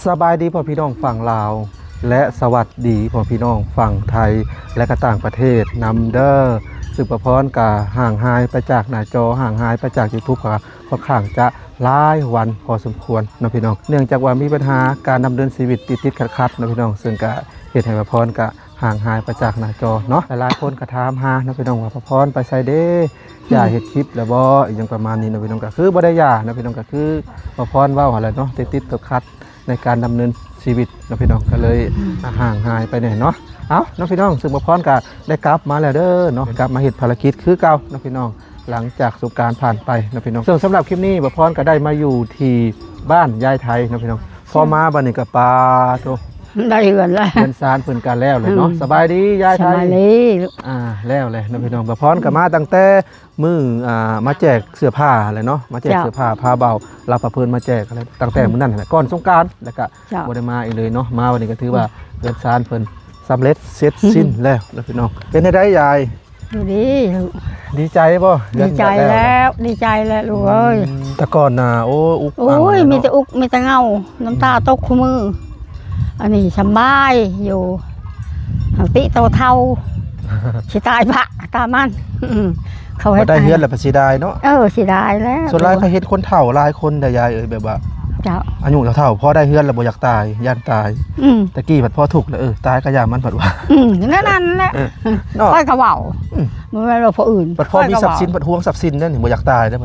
ສະບາຍດີພໍ່ພີ່ນ້ອງຝັ່ງລາວ ແລະ ສະຫວັດດີພໍ່ພີ່ນ້ອງຝັ່ງໄທ ແລະ ກະຕ່າງປະເທດນຳເດີ. ຊຶ່ງປ້າພອນກະຫ່າງຫາຍໄປຈາກໜ້າຈໍ ຫ່າງຫາຍໄປຈາກ YouTube ກະຄ່ອນຂ້າງຈະຫຼາຍວັນພໍສົມຄວນເນາະພີ່ນ້ອງ, ເນື່ອງຈາກວ່າມີບັນຫາການດຳເນີນຊີວິດຕິດໆຂັດໆເນາະພີ່ນ້ອງ, ຊຶ່ງກະເຮັດໃຫ້ປ້າພອນກະຫ່າງຫາຍໄປຈາກໜ້າຈໍເນາະ. ຫຼາຍໆຄົນກະຖາມຫາເນາະພີ່ນ້ອງວ່າ ປ້າພອນໄປໃສເດ້ ຢ່າເຮັດຄລິບແລ້ວບໍ່ ອີ່ຫຍັງປະມານນີ້ເນາະພີ່ນ້ອງ. ກະຄືບໍ່ໄດ້ຢ່າເນາະພີ່ນ້ອງ, ກະຄືປ້າພອນເວົ້າຫັ້ນແຫຼະເນາະ, ຕິດໆຂັດໆໃນການດຳເນີນຊີວິດເນາະພີ່ນ້ອງ, ກະເລີຍ ອືມ ຫ່າງຫາຍໄປແດ່ເນາະ. ເອົ້າເນາະພີ່ນ້ອງ, ຊຶ່ງປ້າພອນກະໄດ້ກັບມາແລ້ວເດີເນາະ, ກັບມາເຮັດພາລະກິດຄືເກົ່າເນາະພີ່ນ້ອງ. ຫຼັງຈາກສົງການຜ່ານໄປເນາະພີ່ນ້ອງ, ເຊິ່ງສຳລັບຄລິບນີ້ປ້າພອນກະໄດ້ມາຢູ່ທີ່ບ້ານຍາຍໄທເນາະພີ່ນ້ອງ. ພໍມາບັດນີ້ກະປາໂທ ໄດ້ເຮືອນແລ້ວ ເຮືອນຊານເພິ່ນກະແລ້ວແຫຼະເນາະ. ອືມ ສະບາຍດີຍາຍໄທ. ສະບາຍດີ. ອ່າ ແລ້ວແຫຼະເນາະພີ່ນ້ອງ, ປ້າພອນກະມາຕັ້ງແຕ່ມື້ ອ່າ ມາແຈກເສື້ອຜ້າແຫຼະເນາະ, ມາແຈກເສື້ອຜ້າ ພາບ່າວລາວພາເພີນມາແຈກ ຕັ້ງແຕ່ມື້ນັ້ນແຫຼະ ກ່ອນສົງການ ແລ້ວກະບໍ່ໄດ້ມາອີກເລີຍເນາະ. ມາວັນນີ້ກະຖືວ່າເຮືອນຊານເພິ່ນສຳເລັດເສັດສິ້ນແລ້ວເນາະພີ່ນ້ອງ. ເປັນຈັ່ງໃດຍາຍ? ຢູ່ດີ. ດີໃຈບໍ່? ດີໃຈແລ້ວ ດີໃຈແລ້ວລູກເອີຍ. ອືມ ແຕ່ກ່ອນນະ ໂອ້ ອຸກ ໂອ້ຍ ມີແຕ່ອຸກມີແຕ່ເຫງົາ ນ້ຳຕາຕົກຄູ່ມື້. ອັນນີ້ສຳບາຍຢູ່ ຫາກຕິໂຕເຖົ້າ ຊິຕາຍພະຕາມັນ. ອືມ ເຂົາເຮັດ ໄດ້ເຮືອນແລ້ວປະເສຍດາຍເນາະ. ເອີ ເສຍດາຍແລ້ວ. ສ່ວນຫຼາຍເຂົາເຮັດຄົນເຖົ້າຫຼາຍຄົນໄດ໋ຍາຍເອີຍ, ແບບວ່າ ເຈົ້າ ອາຍຸເຖົ້າໆ ພໍໄດ້ເຮືອນແລ້ວບໍ່ຢາກຕາຍ ຢ້ານຕາຍ. ອືມ ແຕ່ກີ້ພັດພໍທຸກແລ້ວ ເອີ ຕາຍກະຢ່າມັນພັດວ່າ. ອືມ ນັ້ນແຫຼະ ເນາະ ຂ້ອຍກະເວົ້າ. ອືມ ບໍ່ແມ່ນວ່າຜູ້ອື່ນ ພັດພໍມີຊັບສິນ ພັດຫວງຊັບສິນເດ້ນີ້ ບໍ່ຢາກຕາຍເດ້.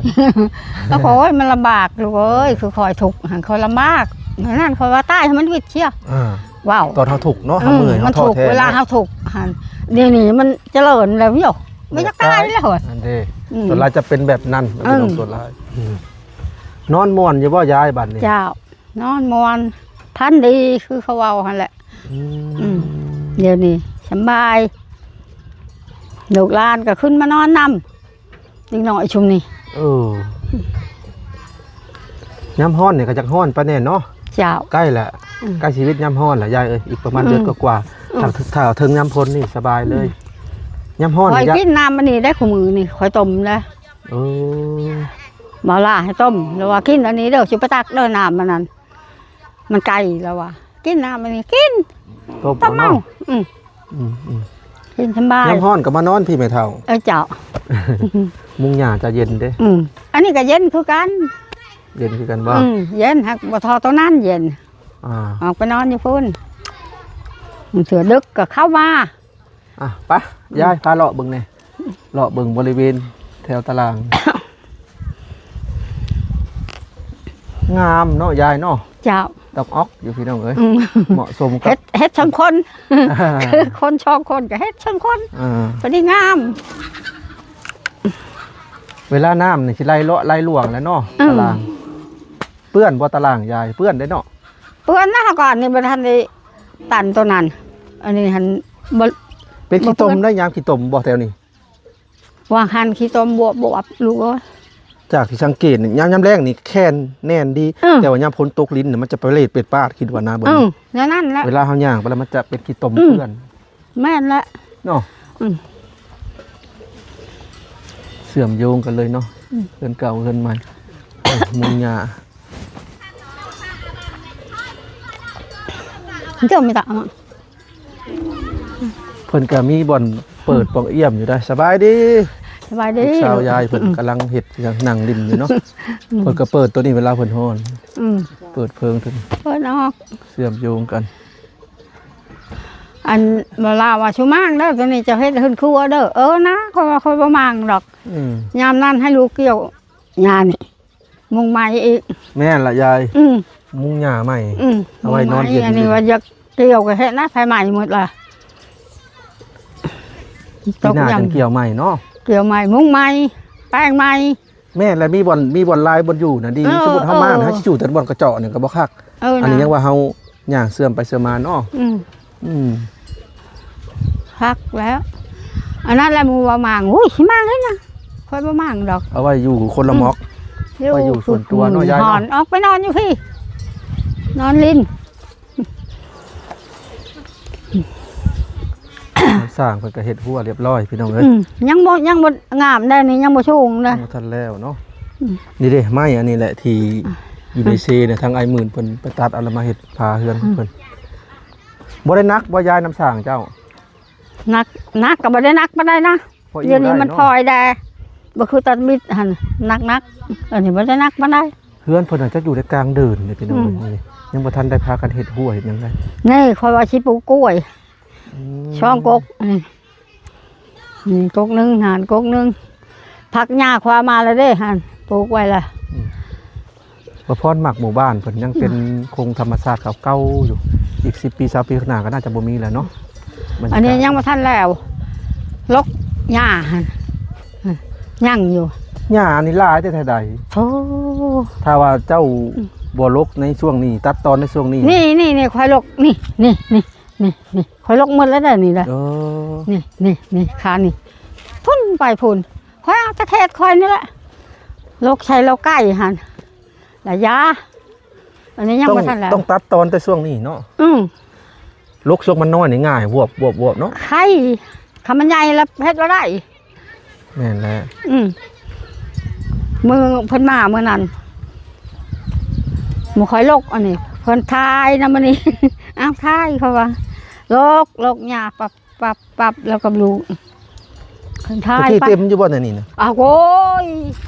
ໂອ້ຍ ມັນລຳບາກລູກເອີຍ, ຄືຂ້ອຍທຸກຫັ້ນ ຂ້ອຍລຳບາກ. ນັ້ນຂ້ອຍວ່າຕາຍໃຫ້ມັນວິດເສຍ. ອ່າ ເວົ້າຕອນເຮົາທຸກເນາະ ເຮົາເມື່ອຍ ເຮົາທໍ້ແທ້ ເວລາເຮົາທຸກຫັ້ນ. ດຽວນີ້ມັນຈະເລີນແລ້ວໂຍ ບໍ່ຢາກຕາຍແລ້ວ. ອັນເດ ອືມ ສ່ວນຫຼາຍຈະເປັນແບບນັ້ນ. ເອີ ສ່ວນຫຼາຍ. ອືມ ນອນມ່ວນຢູ່ບໍ່ຍາຍບັດນີ້? ເຈົ້າ ນອນມ່ວນ ຝັນດີຄືເຂົາເວົ້າຫັ້ນແຫຼະ. ອືມ ອືມ ດຽວນີ້ສຳບາຍ ລູກຫຼານກະຂຶ້ນມານອນນຳ ເດັກນ້ອຍຊຸມນີ້. ເອີ ຍາມຮ້ອນນີ້ກະຈັກຮ້ອນປານໃດເນາະ. ເຈົ້າ ໃກ້ແລ້ວ. ອືມ ໃກ້ຊີວິດຍາມຮ້ອນແລ້ວຍາຍເອີຍ, ອີກປະມານເດືອນກວ່າໆ. ອືມ ຖ້າ ຖ້າເຖິງຍາມຝົນນີ້ສະບາຍເລີຍ. ອືມ ຍາມຮ້ອນ ຂ້ອຍກິນນ້ຳອັນນີ້ໄດ້ຄູ່ມື້ນີ້ ຂ້ອຍຕົ້ມເດ້. ເອີ ບໍ່ລາໃຫ້ຕົ້ມ ລະວ່າກິນອັນນີ້ເດີ ຊິໄປຕັກເດີ ນ້ຳອັນນັ້ນ ມັນໄກ່ລະວ່າ ກິນນ້ຳອັນນີ້ ກິນ ຕົ້ມເອົາເນາະ. ອືມ ອືມໆ ກິນສະບາຍ. ຍາມຮ້ອນກະມານອນພີ້ແມ່ເຖົ້າ. ເອີ ເຈົ້າ ມຸງຫຍ້າຈະເຢັນເດ້. ອືມ ອັນນີ້ກະເຢັນຄືກັນ. ເຢັນຄືກັນບໍ່? ອືມ ເຢັນ ຫາກບໍ່ທໍ່ໂຕນັ້ນເຢັນ. ອ່າ ອອກໄປນອນຢູ່ພຸ້ນ ບາງເທື່ອດຶກກະເຂົ້າມາ. ອ່ະ ໄປ ອືມ ຍາຍ ພາເລາະເບິ່ງແດ່ ເລາະເບິ່ງບໍລິເວນແຖວຕະລ່າງ. ງາມເນາະຍາຍເນາະ. ເຈົ້າ ຕອກອອກຢູ່ພີ່ນ້ອງເອີຍ. ອືມ ເໝາະສົມກັບ ເຮັດ ເຮັດສອງຄົນ ຄືຄົນສອງຄົນກະເຮັດສອງຄົນ. ອ່າ ພໍດີງາມ. ເວລານ້ຳນີ້ຊິໄຫຼເລາະໄຫຼຫຼວງແຫຼະເນາະ. ອືມ ຕະລ່າງ ເປື້ອນບໍ່ຕະລ່າງຍາຍ? ເປື້ອນເດ້ເນາະ. ເປື້ອນນະ ເຮົາກະອັນນີ້ບໍ່ທັນໄດ້ຕັນໂຕນັ້ນ. ອັນນີ້ຫັ້ນບໍ່ ເປັນຂີ້ຕົມໄດ້ ຍາມຂີ້ຕົມບໍ່ແຖວນີ້? ວ່າຫັ້ນຂີ້ຕົມບວບໆ ລູກເອີຍ. ຈາກທີ່ສັງເກດນີ້ ຍາມ ຍາມແລ້ງນີ້ແຂງແໜ້ນດີ. ເອີ ແຕ່ວ່າຍາມຝົນຕົກລິນນີ້ ມັນຈະປະເລດເປັດປາດ ຄິດວ່ານະເບິ່ງ. ເອີ ແນວນັ້ນແຫຼະ. ເວລາເຮົາຍ່າງໄປແລ້ວ ມັນຈະເປັນຂີ້ຕົມ ອືມ ເປື້ອນ. ແມ່ນແຫຼະເນາະ. ອືມ ເຊື່ອມໂຍງກັນເລີຍເນາະ. ອືມ ເຮືອນເກົ່າເຮືອນໃໝ່ ມຸງຫຍ້າ. ເຈົ້າມີຕາ ເພິ່ນກະມີບ່ອນເປີດປ່ອງອຽມຢູ່ໄດ໋. ສະບາຍດີ ສະບາຍດີ. ລູກສາວຍາຍເພິ່ນ ອືມ ກຳລັງເຮັດຫຍັງ ນັ່ງຫຼິ້ນຢູ່ເນາະ. ອືມ ເພິ່ນກະເປີດໂຕນີ້ເວລາເພິ່ນຮ້ອນ. ອືມ ເປີດເພີງໂຕນີ້ ເປີດອອກ. ເຊື່ອມໂຍງກັນ. ອັນ ບໍ່ລາວ່າ ສຸມາງເດີ ໂຕນີ້ເຈົ້າເຮັດເຮືອນຄົວເດີ. ເອີນະ ຂ້ອຍວ່າຂ້ອຍບໍ່ມາງດອກ. ອືມ ຍາມນັ້ນໃຫ້ລູກກ່ຽວຫຍ້ານີ້ ມຸງໃໝ່ອີກ. ແມ່ນລະຍາຍ. ອືມ ມຸງຫຍ້າໃໝ່. ອືມ ເອົາໄວ້ນອນເຢັນ. ອັນນີ້ວ່າຢາກກ່ຽວກະເຮັດນະ ໄຟໄໝ້ໝົດລະ. ປີໜ້າຈັ່ງກ່ຽວໃໝ່ເນາະ. ກ່ຽວໃໝ່ ມຸງໃໝ່ ແປງໃໝ່. ແມ່ນລະ ມີບ່ອນ ມີບ່ອນລາຍບ່ອນຢູ່ນະດີ. ເອີ ສົມມຸດເຮົາມາ ເອີ ເຮົາຊິຢູ່ແຕ່ບ່ອນກະເຈາະນີ້ກະບໍ່ຄັກ. ເອີ ອັນນີ້ຍັງວ່າເຮົາຍ່າງເຊື່ອມໄປເຊື່ອມມາເນາະ. ອືມ ອືມ ຄັກແລ້ວ. ອັນນັ້ນແຫຼະໝູ່ວ່າມາງ. ໂອ້ຍ ຊິມາງເຮັດຫຍັງ? ຂ້ອຍບໍ່ມາງດອກ. ເອົາໄວ້ຢູ່ຄົນລະໝອກ. ອືມ ຢູ່ ໄວ້ຢູ່ສ່ວນຕົວເນາະຍາຍເນາະ. ອອກໄປນອນຢູ່ພີ້ ນອນຫຼິ້ນ. ສ້າງເພິ່ນກະເຮັດຮົ້ວລຽບຮ້ອຍພີ່ນ້ອງເອີຍ. ອືມ ຍັງບໍ່ ຍັງບໍ່ງາມໄດ໋ນີ້ ຍັງບໍ່ສູງເດ້. ຍັງບໍ່ທັນແລ້ວເນາະ. ອືມ ນີ້ເດ້ ໄມ້ອັນນີ້ແຫຼະທີ່ ອ່ະ ຢູ່ໃນເຊນະ ທາງອ້າຍໝື່ນເພິ່ນໄປຕັດເອົາ ແລ້ວມາເຮັດຝາເຮືອນເພິ່ນ. ອືມ ບໍ່ໄດ້ໜັກບໍ່ ຍາຍ ນ້ຳສ້າງເຈົ້າ? ໜັກ ໜັກກໍບໍ່ໄດ້ໜັກປານໃດນະ. ພໍຢູ່ ດຽວນີ້ມັນ ໄດ້ເນາະ ພໍຍແດ່ ບໍ່ຄືຕອນບິດຫັ້ນ ໜັກໆ. ອັນນີ້ບໍ່ໄດ້ໜັກປານໃດ. ເຮືອນເພິ່ນອາດຈະຢູ່ໃນກາງເດີ່ນນີ້ ພີ່ນ້ອງ. ອືມ ເອີຍ ນີ້ຍັງບໍ່ທັນໄດ້ພາກັນເຮັດຮົ້ວເຮັດຫຍັງໄດ້. ນີ້ຂ້ອຍວ່າຊິປູກກ້ວຍ ອືມ ຊ່ອງກົກ ນີ້ ນີ້ກົກໜຶ່ງ ຫັ້ນກົກໜຶ່ງ. ຜັກຫຍ້າຄວ້າມາແລ້ວເດ້ ຫັ້ນ ປູກໄວ້ລະ. ອືມ ບໍ່ພອນມັກໝູ່ບ້ານເພິ່ນ ຍັງເປັນ ອືມ ຄົງທຳມະຊາດເກົ່າໆຢູ່. ອີກສິບປີ ຊາວປີຂ້າງໜ້າກໍໜ້າຈະບໍ່ມີແລ້ວເນາະ. ບັນຍາກາດ ອັນນີ້ຍັງບໍ່ທັນແລ້ວ ລົກຫຍ້າຫັ້ນ ອືມ ຍັງຢູ່. ຫຍ້າອັນນີ້ຫຼາຍແຕ່ໃດ? ໂອ້ ຖ້າວ່າເຈົ້າ ອືມ ບໍ່ລົກໃນຊ່ວງນີ້ ຕັດຕອນໃນຊ່ວງນີ້. ນີ້ໆໆ ຂ້ອຍລົກ ນີ້ໆໆ ນີ້ໆ ຂ້ອຍລົກໝົດແລ້ວເດ້ ນີ້ເດ້. ເອີ ນີ້ໆໆ ຄານີ້ ພຸ້ນໄປພຸ້ນ. ຂ້ອຍເອົາແຕ່ເຂດຂ້ອຍນີ້ແຫຼະ ລົກໃສ່ເລົ້າໄກ່ຫັ້ນລະຢາ. ອັນນີ້ຍັງບໍ່ທັນແລ້ວ ຕ້ອງຕັດຕອນແຕ່ຊ່ວງນີ້ເນາະ. ອືມ ລົກຊ່ວງມັນນ້ອຍນີ້ງ່າຍ ວອບໆໆເນາະ. ໄຄ ຄັນມັນໃຫຍ່ລະເຮັດບໍ່ໄດ້. ແມ່ນແລ້ວ. ອືມ ມື້ເພິ່ນມາມື້ນັ້ນ ໝູ່ຂ້ອຍລົກອັນນີ້ ເພິ່ນຖ່າຍນຳອັນນີ້ ອ້າວ ຖ່າຍ ເພາະວ່າລົກ ລົກຫຍ້າປັບ ປັບ ປັບ ແລ້ວກໍລູກ ເພິ່ນຖ່າຍໄປ. ຕະກີ້ເຕັມຢູ່ບໍ່ໃນນີ້ນະ? ອ້າວ ໂອ້ຍ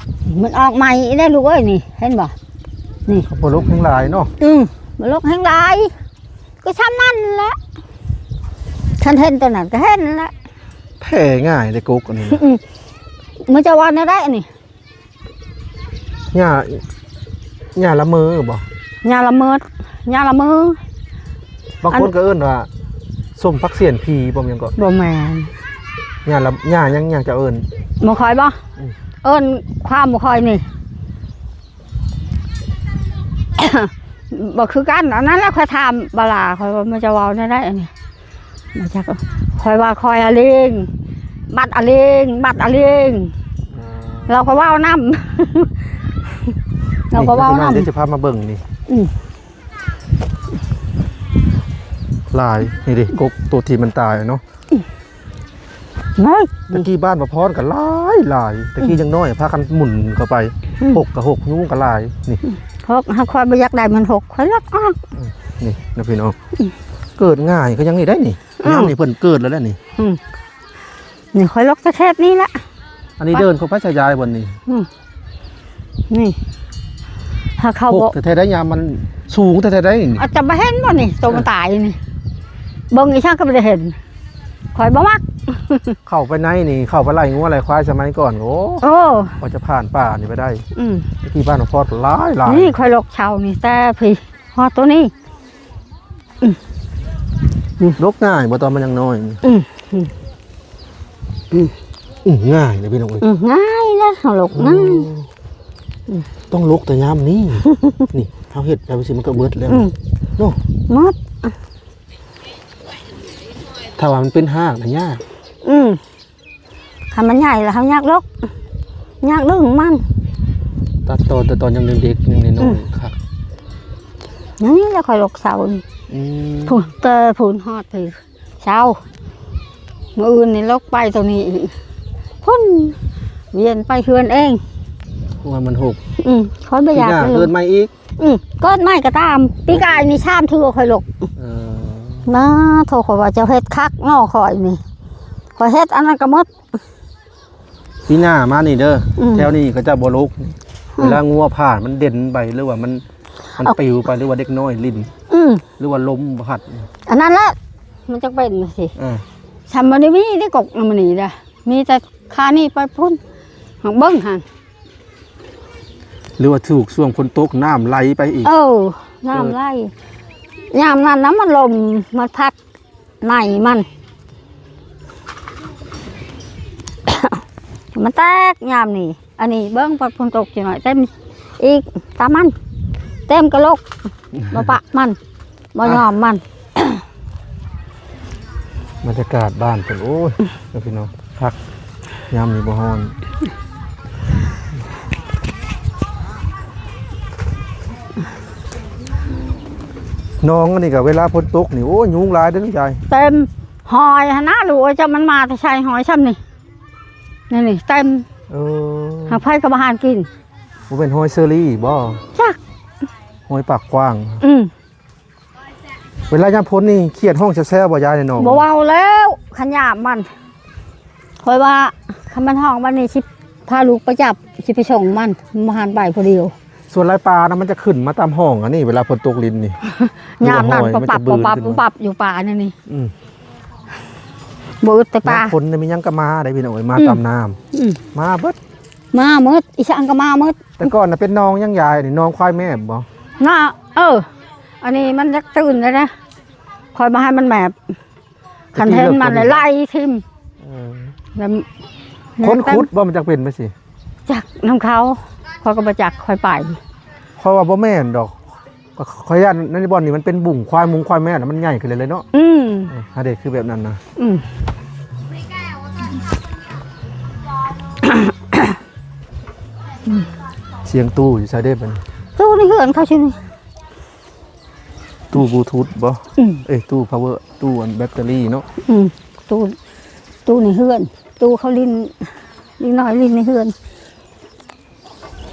ມັນອອກໃໝ່ໄດ້ລູກເອີຍ ນີ້ ເຫັນບໍ່? ນີ້ ເຂົາບໍ່ລົກແຮງຫຼາຍເນາະ. ອືມ ບໍ່ລົກແຮງຫຼາຍ ກໍຊ່ຳນັ້ນແຫຼະ. ຄັນເຫັນຕົວນັ້ນກໍເຫັນແຫຼະ. ແຜ່ງ່າຍເດ້ກົກອັນນີ້ນະ. ອືມ ມື້ເຈົ້າວ່າແນວໃດອັນນີ້? ຫຍ້າ ຫຍ້າລະເມີບໍ່? ຫຍ້າລະເມີ ຫຍ້າລະເມີ. ບາງຄົນກໍເອີ້ນວ່າສົ້ມຜັກສຽນຜີບໍ່ ຫຍັງກໍ. ບໍ່ແມ່ນ. ຫຍ້າລະ ຫຍ້າຫຍັງ ຫຍັງຈະເອີ້ນ? ໝູ່ຂ້ອຍບໍ່? ອືມ ເອີ້ນຄວາມໝູ່ຂ້ອຍນີ້ ບໍ່ຄືກັນ. ອັນນັ້ນແຫຼະ ຂ້ອຍຖາມບາລາ ຂ້ອຍວ່າມັນຈະເວົ້າແນວໃດອັນນີ້. ມາຈາກ ຂ້ອຍວ່າຂ້ອຍອາເລງ ບັດອາເລງ ບັດອາເລງ. ອ່າ ລາວກໍເວົ້ານຳ ລາວກໍເວົ້ານຳ. ນີ້ ເດີ ຊິພາມາເບິ່ງນີ້. ອືມ ຫຼາຍ ນີ້ເດ້ ກົກໂຕທີ່ມັນຕາຍເນາະ. ອືມ ຕະກີ້ບ້ານປະພອນກໍຫຼາຍ ຫຼາຍ. ຕະກີ້ ອືມ ຍັງນ້ອຍ ພາກັນໝຸນເຂົ້າໄປ. ອືມ ຫົກກໍຫົກ ຍຸງກໍຫຼາຍ. ນີ້ ອືມ ຫົກ ຫາຂ້ອຍບໍ່ຢາກໄດ້ມັນຫົກ ຂ້ອຍລັກອອກ. ອືມ ນີ້ນະພີ່ນ້ອງ. ອືມ ເກີດງ່າຍຄືຫຍັງນີ້ໄດ໋ນີ້. ອືມ ຍາມນີ້ເພິ່ນເກີດແລ້ວແຫຼະນີ້. ອືມ ນີ້ຂ້ອຍລົກແຕ່ເຂດນີ້ແຫຼະ. ອັນນີ້ເດີ່ນເຂົ້າໄປໃສ່ຢາຍບ່ອນນີ້. ອືມ ນີ້ ຖ້າເຂົາບໍ່ ແທ້ໆໄດ໋ ຍາມມັນສູງແທ້ໆໄດ໋ນີ້. ອາດຈະບໍ່ເຫັນບໍ່ນີ້ ໂຕມັນຕາຍນີ້. ເບິ່ງອີ່ຫຍັງກໍບໍ່ໄດ້ເຫັນ ຂ້ອຍບໍ່ມັກ. ເຂົ້າໄປໃນນີ້ ເຂົ້າໄປໄລ່ງົວໄລ່ຄວາຍສະໄໝກ່ອນ. ໂອ້ ໂອ້ ກວ່າຈະຜ່ານປ່ານີ້ໄປໄດ້. ອືມ ຕະກີ້ບ້ານພອດຫຼາຍໆ. ນີ້ຂ້ອຍລົກເຊົານີ້ ແຕ່ພີ້ຮອດໂຕນີ້. ອືມ ອືມ ລົກງ່າຍບໍ່ ຕອນມັນຍັງນ້ອຍ? ອືມ ອືມ ອືມ ອືມ ງ່າຍເດ້ພີ່ນ້ອງເອີຍ. ອືມ ງ່າຍເດ້ ເຮົາລົກງ່າຍ. ອືມ ອືມ ຕ້ອງລົກແຕ່ຍາມນີ້ ນີ້ ເຮົາເຮັດແລ້ວຊິ ມັນກໍເບິດແລ້ວ. ອືມ ເນາະ ໝົດ. ຖ້າວ່າມັນເປັນຮາກນະຍາກ. ອືມ ຄັນມັນໃຫຍ່ແລ້ວເຮົາຍາກລົກ ຍາກດຶງມັນ. ຕັດຕອນແຕ່ຕອນຍັງເດັກໆ ຍັງນ້ອຍໆ. ອືມ ຄັກ ນີ້ແຫຼະຂ້ອຍລົກເຊົານີ້. ອືມ ພຸ້ນ ແຕ່ພຸ້ນຮອດພີ້ເຊົາ ມື້ອື່ນນີ້ລົກໄປຕົວນີ້ອີກ ພຸ້ນ ວຽນໄປເຮືອນເອງ ວ່າມັນຫົກ. ອືມ ຂ້ອຍບໍ່ຢາກ ປີໜ້າເກີດໃໝ່ອີກ. ອືມ ເກີດໃໝ່ກໍຕາມ. ປີກາຍນີ້ສາມເທື່ອຂ້ອຍລົກ. ເອີ ນາໂທ ຂ້ອຍວ່າເຈົ້າເຮັດຄັກເນາະ ຂ້ອຍນີ້ ຂ້ອຍເຮັດອັນນັ້ນກໍໝົດ. ປີໜ້າມານີ້ເດີ ອືມ ແຖວນີ້ເຂົາເຈົ້າບໍ່ລົກ. ອືມ ເວລາງົວຜ່ານມັນເດັ່ນໄປ ຫຼືວ່າມັນ ມັນ ເອົາ ປິວໄປ ຫຼືວ່າເດັກນ້ອຍຫຼິ້ນ. ອືມ ຫຼືວ່າລົມພັດ ອັນນັ້ນແຫຼະ ມັນຈັກເປັນຈັ່ງຊີ້. ເອີ ຊ່ຳບໍ່ໄດ້ມີໄດ້ກົກນຳນີ້ເດ້ ມີແຕ່ຄານີ້ໄປພຸ້ນ ເບິ່ງຫັ້ນ. ຫຼືວ່າຖືກຊ່ວງຝົນຕົກນ້ຳໄຫຼໄປອີກ. ເອີ ນ້ຳໄຫຼ ເອີ ຍາມນັ້ນນະ ມັນລົມ ມັນພັດ ໃນມັນ ມັນແຕກຍາມນີ້. ອັນນີ້ເບິ່ງ ພັດຝົນຕົກຈັກໜ້ອຍເຕັມອີກ ຕາມັນເຕັມກະໂຫຼກ ບໍ່ປະມັນ ບໍ່ຍອມມັນ. ບັນຍາກາດບ້ານເພິ່ນ ໂອ້ຍ ພີ່ນ້ອງ ຄັກ ຍາມນີ້ບໍ່ຮ້ອນ. ໜອງອັນນີ້ກໍເວລາຝົນຕົກນີ້ ໂອ້ຍ ຍຸງຫຼາຍເດ້ຍາຍ. ເຕັມຫອຍຫັ້ນນະລູກເອີຍ ຈັກມັນມາແຕ່ໃສ ຫອຍຊ່ຳນີ້ ນີ້ໆ ເຕັມ. ເອີ ຫາໃຜກໍມາຫາກິນ. ບໍ່ແມ່ນຫອຍເຊີຣີບໍ່? ຈັກ ຫ້ວຍປາກກວ້າງ. ອືມ ເວລາຍາມຝົນນີ້ຂຽດຮ້ອງແຊວໆບໍ່ຍາຍໃນໜອງ? ບໍ່ເວົ້າແລ້ວ ຄັນຍາມມັນ ຂ້ອຍວ່າຄັນມັນຮ້ອງບັດນີ້ຊິພາລູກໄປຈັບ ຊິໄປສົ່ງມັນ ມັນບໍ່ຫັນໄປຜູ້ດຽວ. ສ່ວນຫຼາຍປານະ ມັນຈະຂຶ້ນມາຕາມຮ່ອງອັນນີ້ ເວລາຝົນຕົກລິນນີ້ ຍາມນັ້ນ ຢູ່ບໍ່ຫ້ວຍ ປັບປັບ ມັນຈະບືນ ປັບປັບ ຂຶ້ນມາ ປັບຢູ່ປານີ້ນີ້. ອືມ ບໍ່ອຶດແຕ່ປາ ຍາມຝົນນີ້ມີຫຍັງກໍມາໄດ໋ພີ່ນ້ອງເອີຍ ມາ ອືມ ຕາມນ້ຳ. ອືມ ມາເບິດ ມາໝົດ ອີ່ຫຍັງກໍມາໝົດ. ແຕ່ກ່ອນນະເປັນໜອງຫຍັງຍາຍນີ້ ໜອງຄວາຍແມ່ບໍ່? ນະ ເອີ ອັນນີ້ມັນຢາກຕື່ນແລ້ວນະ ຂ້ອຍບໍ່ໃຫ້ມັນແມບ ຄັນເຫັນມັນແລ້ວໄລ່ຖິ້ມ. ເອີ ແລ້ວຄົນຂຸດບໍ່ ມັນຈັກເປັນໄປຊິ? ຈັກນຳເຂົາ ຂ້ອຍກໍບໍ່ຈັກ ຂ້ອຍໄປ ຂ້ອຍວ່າບໍ່ແມ່ນດອກ. ຂ້ອຍຢ້ານໃນບ່ອນນີ້ມັນເປັນບຸງຄວາຍມຸງຄວາຍແມ່ນະ ມັນໃຫຍ່ຂຶ້ນເລື້ອຍໆເນາະ. ອືມ ເອີ ຫາເດັກຄືແບບນັ້ນນະ. ອືມ ສຽງຕູ້ຢູ່ໃສເດ້ບັດນີ້? ຕູ້ໃນເຮືອນເຂົາຊິນີ້. ຕູ້ບລູທູດບໍ່? ອືມ ເອີຍ ຕູ້ພາວເວີ ຕູ້ອັນແບັດເຕີຣີເນາະ. ອືມ ຕູ້ ຕູ້ໃນເຮືອນ ຕູ້ເຂົາຫຼິ້ນ ເດັກນ້ອຍຫຼິ້ນໃນເຮືອນ.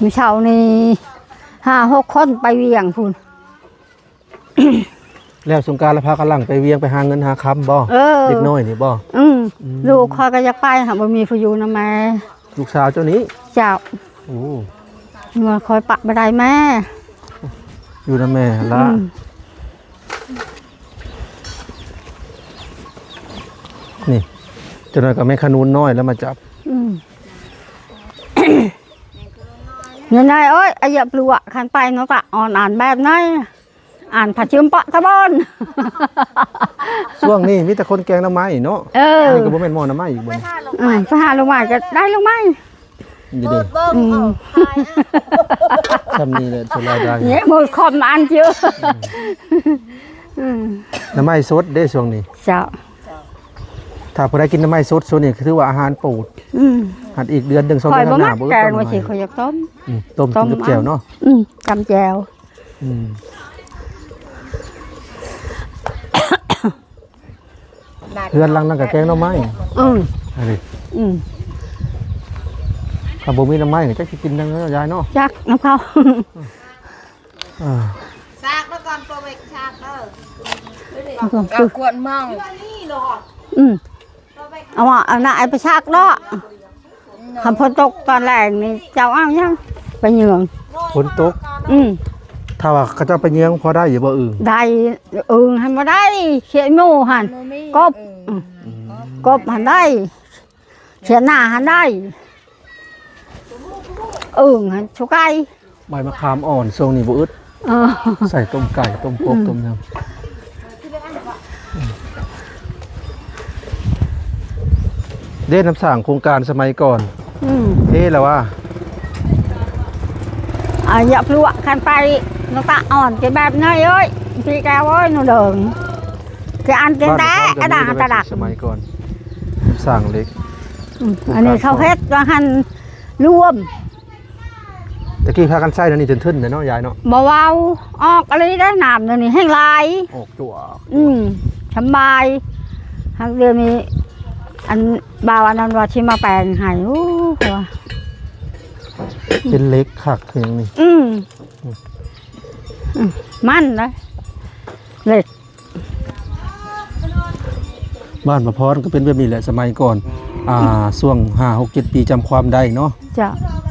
ມື້ເຊົ້ານີ້ຫ້າຫົກຄົນໄປວຽງພຸ້ນ. ແລ້ວສົງການລະພາກັນຫຼັ່ງໄປວຽງ ໄປຫາເງິນຫາຄຳບໍ່? ເອີ ເດັກນ້ອຍນີ້ບໍ່? ອືມ ອືມ ລູກຂ້ອຍກໍຢາກໄປ ຫາບໍ່ມີຜູ້ຢູ່ນຳແມ່. ລູກສາວເຈົ້ານີ້? ເຈົ້າ. ໂອ້ ວ່າຂ້ອຍປະບໍ່ໄດ້ແມ່ ຢູ່ນຳແມ່ຫັ້ນລະ. ອືມ ນີ້ ຈັກໜ້ອຍກໍແມ່ຂະໜູນນ້ອຍແລ້ວມາຈັບ. ອືມ ເງິນໄດ້ ໂອ້ຍ ອາຢາປວກ ຄັນໄປເນາະ ກະອ່ອນອ່ານແບບໃດ ອ່ານຜາຊຶມເປາະຕະບອນ. ຊ່ວງນີ້ມີແຕ່ຄົນແກງໜໍ່ໄມ້ເນາະ. ເອີ ອັນນີ້ກໍບໍ່ແມ່ນໝໍ້ໜໍ່ໄມ້ອີກບໍ່? ອືມ ໄປຫາລາວມາກໍໄດ້ລາວມາ. ນີ້ເດ້ ອືມ ຊ່ຳນີ້ແຫຼະ ສ່ວນຫຼາຍໄດ້ ນີ້ໝົດຄວາມອັນເຈີ. ອືມ ໜໍ່ໄມ້ສົດເດ້ຊ່ວງນີ້. ເຈົ້າ. ຖ້າຜູ້ໃດກິນໜໍ່ໄມ້ສົດ ຊ່ວງນີ້ຄືວ່າອາຫານໂປດ. ອືມ ຫັດອີກເດືອນໜຶ່ງ ສອງເດືອນຂ້າງໜ້າ ບໍ່ອຶດໜໍ່ໄມ້. ຂ້ອຍບໍ່ມັກແກງ ວ່າຊິຂ້ອຍຢາກຕົ້ມ. ອືມ ຕົ້ມກິນກັບແຈ່ວເນາະ. ອືມ ອືມ ເຮືອນຫຼັງນັ້ນກໍແກງໜໍ່ໄມ້. ອືມ ອັນນີ້ ອືມ ຖ້າບໍ່ມີໜໍ່ໄມ້ກໍຈັກຊິກິນຫຍັງເນາະຍາຍເນາະ. ຈັກນຳເຂົາ. ອ່າ ຊາກມາກ່ອນ ໂປເວັກຊາກເດີ ເອົາຂວດມອງ. ອືມ ເອົາ ເອົາໜ້າໄອ້ໄປຊາກເນາະ. ຄັນຝົນຕົກຕອນແລງນີ້ ເຈົ້າເອົາຫຍັງໄປເຍືອງ? ຝົນຕົກ. ອືມ ຖ້າວ່າເຂົາເຈົ້າໄປເຍືອງ ພໍໄດ້ຢູ່ບໍ່? ອຶ່ງ ໄດ້. ອຶ່ງຫັ້ນບໍ່ໄດ້ ຂຽດໝູຫັ້ນ ກົບ. ອືມ ອືມ ກົບຫັ້ນໄດ້ ຂຽດໜ້າຫັ້ນໄດ້ ອຶ່ງຫັ້ນຊຸໄກ່. ໃບມະຂາມອ່ອນຊ່ວງນີ້ບໍ່ອຶດ. ເອີ ໃສ່ຕົ້ມໄກ່ ຕົ້ມກົບ ອືມ ຕົ້ມຫຍັງ. ເດ້ ນ້ຳສ້າງໂຄງການສະໄໝກ່ອນ. ອືມ ເທແລ້ວວ່າ ອາ ຢາກລວກຄັນໄປ ນະຕະອ່ອນຈະແບບນ້ອຍເອີຍ ພີ່ແກ້ວເອີຍ ໜູເດີງ ຄືອັນເກງແຕ່ ກະດາງຕະດັກ ສະໄໝກ່ອນ ສ້າງເຫຼັກ. ອືມ ອັນນີ້ເຂົາເຮັດວ່າຫັ້ນລວມ. ຕະກີ້ພາກັນໃຊ້ແນວນີ້ເຖິນໆເນາະຍາຍເນາະ. ບໍ່ເວົ້າ ອອກອີ່ຫຼີໄດ໋ ນ້ຳດຽວນີ້ແຮງຫຼາຍ ອອກຈົວ. ອືມ ສຳບາຍ. ຫາກດຽວນີ້ ອັນ ບ່າວອັນນັ້ນວ່າຊິມາແປງໃຫ້. ໂອ້ ວ່າ ເປັນເຫຼັກຄັກຄືຫຍັງນີ້. ອືມ ອືມ ມັນນະ ເຫຼັກ. ບ້ານປະພອນກໍເປັນແບບນີ້ແຫຼະ ສະໄໝກ່ອນ ອ່າ ຊ່ວງຫ້າ ຫົກ ເຈັດ ປີ ຈຳຄວາມໄດ້ເນາະ. ເຈົ້າ.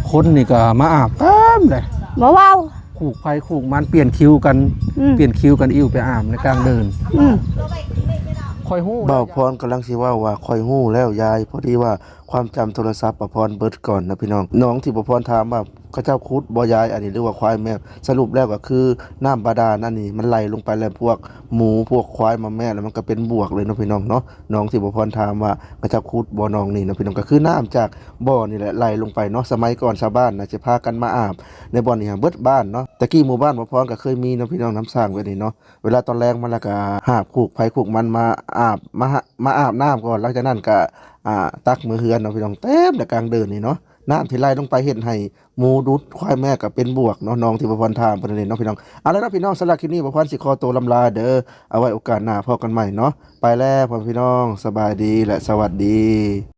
ຄົນນີ້ກໍມາອາບເຕັມເລີຍ ບໍ່ເວົ້າ ຂູກໃຜຂູກມັນ ປ່ຽນຄິວກັນ. ອືມ ປ່ຽນຄິວກັນ ອິ້ວໄປອາບໃນກາງເດີ່ນ. ອືມ ຂ້ອຍຮູ້ ບ່າວພອນກຳລັງຊິເວົ້າວ່າ ຂ້ອຍຮູ້ແລ້ວຍາຍ ພໍດີວ່າ ຄວາມຈຳໂທລະສັບປະພອນເບິດກ່ອນນະພີ່ນ້ອງ. ນ້ອງທີ່ປະພອນຖາມວ່າ ເຂົາເຈົ້າຂຸດບໍ່ຍາຍ ອັນນີ້ ຫຼືວ່າຄວາຍແມບ? ສະຫຼຸບແລ້ວກໍຄືນ້ຳບາດານອັນນີ້ ມັນໄຫຼລົງໄປແລ້ວ ພວກໝູພວກຄວາຍມາແມະ ແລ້ວມັນກໍເປັນບວກເລີຍເນາະພີ່ນ້ອງເນາະ. ນ້ອງທີ່ປະພອນຖາມວ່າ ເຂົາເຈົ້າຂຸດບໍ່ໜອງນີ້ເນາະພີ່ນ້ອງ ກໍຄືນ້ຳຈາກບໍ່ນີ້ແຫຼະໄຫຼລົງໄປເນາະ. ສະໄໝກ່ອນຊາວບ້ານນະ ຈະພາກັນມາອາບໃນບ່ອນນີ້ ເບິດບ້ານເນາະ. ແຕ່ກີ້ໝູ່ບ້ານປະພອນກໍເຄີຍມີເນາະພີ່ນ້ອງ ນ້ຳສ້າງແບບນີ້ເນາະ. ເວລາຕອນແລງມາແລ້ວກໍຫາບຂູກໃຜຂູກມັນມາອາບ ມາ ມາອາບນ້ຳກ່ອນ. ຫຼັງຈາກນັ້ນກໍ ອ່າ ຕັກເມືອເຮືອນເນາະພີ່ນ້ອງ. ເຕັມແຕ່ກາງເດີ່ນນີ້ເນາະ ນ້ຳທີ່ໄຫຼລົງໄປເຮັດໃຫ້ໝູດຸດ ຄວາຍແມ່ກໍເປັນບວກເນາະ. ນ້ອງທີ່ປະພອນຖາມເພິ່ນນັ້ນເນາະພີ່ນ້ອງ. ເອົາລະເນາະພີ່ນ້ອງ ສຳລັບຄລິບນີ້ປະພອນຊິຂໍໂຕລຳລາເດີ. ເອົາໄວ້ໂອກາດໜ້າພໍ້ກັນໃໝ່ເນາະ. ໄປແລ້ວພໍ່ແມ່ພີ່ນ້ອງ ສະບາຍດີ ແລະ ສະຫວັດດີ.